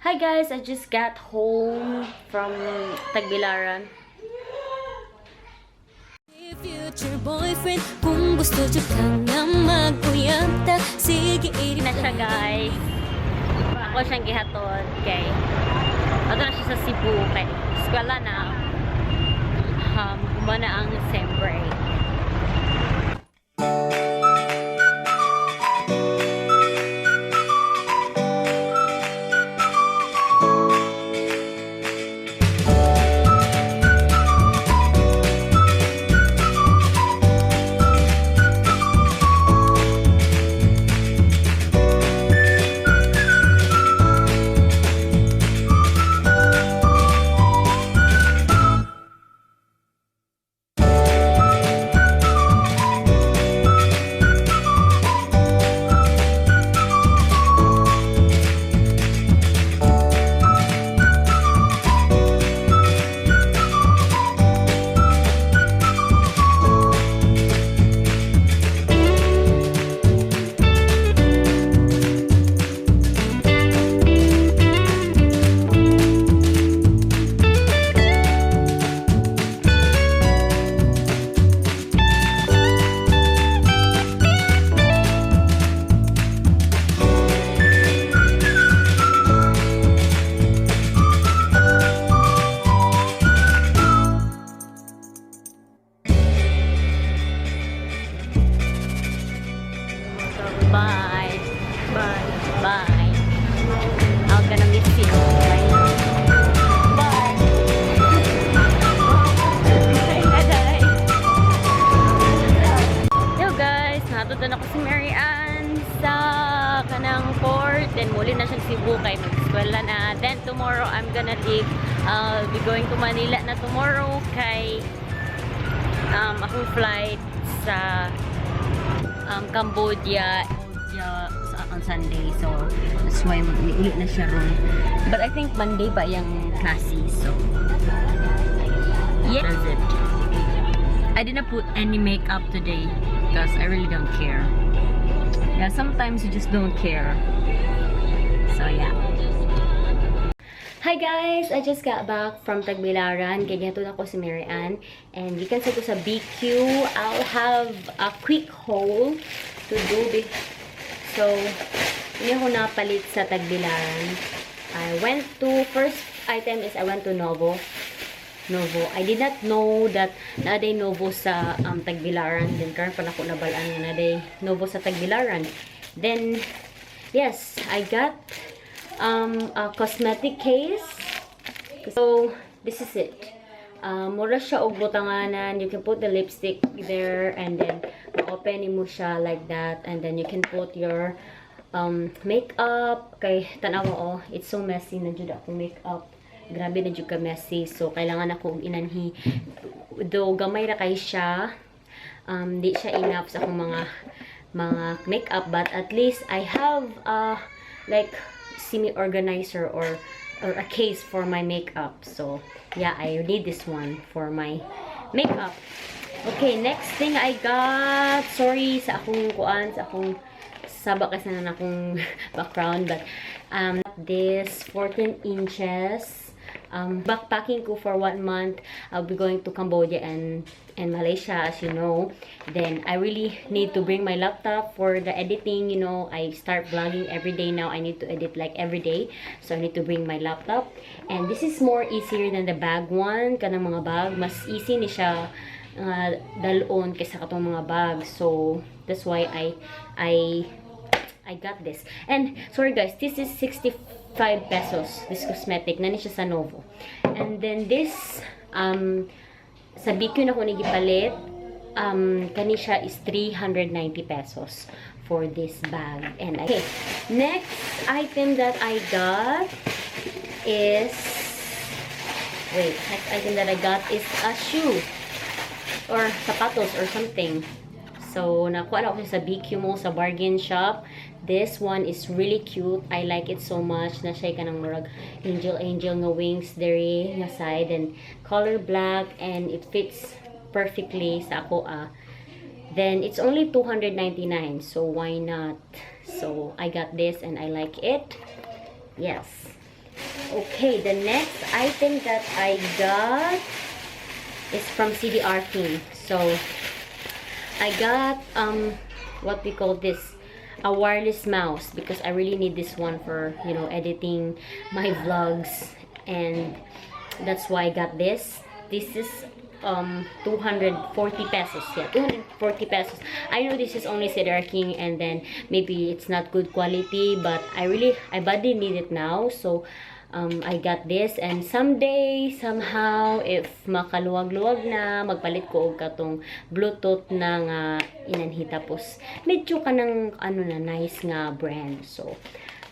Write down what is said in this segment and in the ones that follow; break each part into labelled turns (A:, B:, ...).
A: Hi guys, I just got home from Tagbilaran.
B: Future boyfriend, kung gusto jud ka nga mag-uyab ta, sige.
A: Na siya, guys. Ako siyang gihatod kay ato na siya sa Cebu kay eskwela na. Human na ang sem break. So, bye. Bye. Bye. I'm gonna miss you. Bye. Bye. Bye. Yo guys, nahatod na ako si Mary Ann sa kanang port. Then muli na siyang Cebu kay mag-eskwela na. Then tomorrow I'm gonna leave. I'll be going to Manila na tomorrow kay akong flight sa Cambodia on Sunday. So, that's why mag-uli na siya ron. But I think Monday ba yung classes. So, yeah. That's it. I didn't put any makeup today because I really don't care. Yeah, sometimes you just don't care. So, yeah. Hi guys! I just got back from Tagbilaran. Kaya gihatod ako si Mary Ann. And gikan sa ko sa BQ. I'll have a quick haul to do. So, hindi ako napalit sa Tagbilaran. I went to, first item is I went to Novo. Novo. I did not know that naa day Novo sa Tagbilaran. Then karon pa nako nabal-an nga naa day Novo sa Tagbilaran. Then, yes, I got a cosmetic case. So, this is it. Mura siya og butanganan. You can put the lipstick there and then ma-open mo siya like that and then you can put your makeup. Kay tanawa oh, it's so messy na jud akong makeup. Grabe na jud ka messy. So, kailangan ako og inanhi. Though gamay ra kay siya, di siya enough sa akong mga makeup, but at least I have a like semi-organizer or a case for my makeup. So, yeah, I need this one for my makeup. Okay, next thing I got, sorry sa akong kuan, sa akong saba kasi na akong background, but this 14 inches backpacking ko for one month. I'll be going to Cambodia and Malaysia, as you know. Then I really need to bring my laptop for the editing. I start vlogging every day now. I need to edit like every day, so I need to bring my laptop. And this is more easier than the bag one. Kanang mga bag, mas easy ni siya dalon kaysa katong mga bag. So that's why I got this. And sorry guys, this is 65 pesos. This cosmetic na ni siya sa Novo. And then this sa BQ na ko ni gipalit, kani siya is 390 pesos for this bag. And okay, next item that I got is, wait, next item that I got is a shoe or sapatos or something. So, nakuha na ako siya sa BQ Mall, sa bargain shop. This one is really cute. I like it so much. Na siya kanang murag angel angel nga wings diri nga side and color black, and it fits perfectly sa ako ah. Then it's only 299. So why not? So I got this and I like it. Yes. Okay, the next item that I got is from CDR King. So, I got what we call this, a wireless mouse, because I really need this one for editing my vlogs, and that's why I got this. This is 240 pesos. Yeah, 240 pesos. I know this is only CDR King and then maybe it's not good quality, but I badly need it now. So I got this, and someday, somehow, if makaluwag-luwag na, magpalit ko og katong Bluetooth na nga inanhi, tapos medyo kanang ano na nice nga brand. So,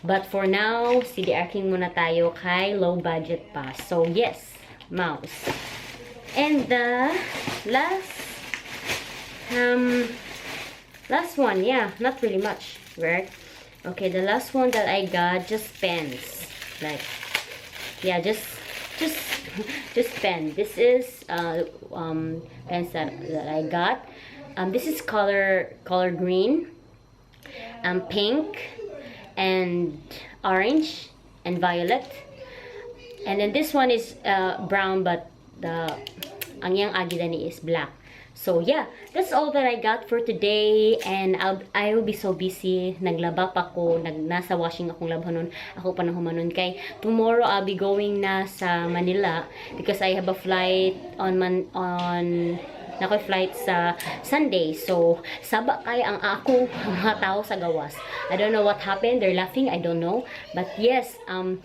A: but for now, CDR King muna tayo kay low budget pa. So yes, mouse. And the last one, yeah, not really much, right? Okay, the last one that I got, just pens. Like, yeah, just pen. This is pens that I got. This is color green, pink, and orange, and violet. And then this one is brown, but the ang iyang agi dani is black. So yeah, that's all that I got for today, and I will be so busy. Naglaba pa ko, nasa washing akong labhanon. Ako pa na humanon kay tomorrow I'll be going na sa Manila because I have a flight on man on naa koy flight sa Sunday. So, saba kay ang ako mga tao sa gawas. I don't know what happened. They're laughing. I don't know. But yes, I'm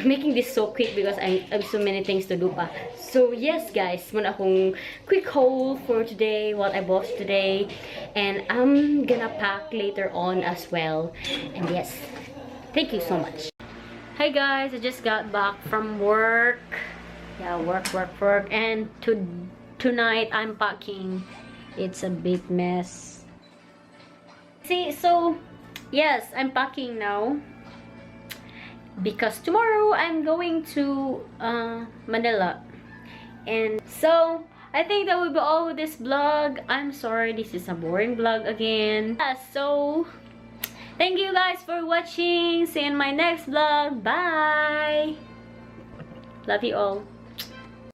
A: making this so quick because I have so many things to do pa. So yes, guys, mao na akong quick haul for today, what I bought today. And I'm gonna pack later on as well. And yes, thank you so much. Hi guys, I just got back from work. Yeah, work, work, work. And tonight I'm packing. It's a big mess. See, so yes, I'm packing now because tomorrow I'm going to Manila. And so I think that will be all with this vlog. I'm sorry, this is a boring vlog again. Yeah, so thank you guys for watching. See you in my next vlog. Bye. Love you all.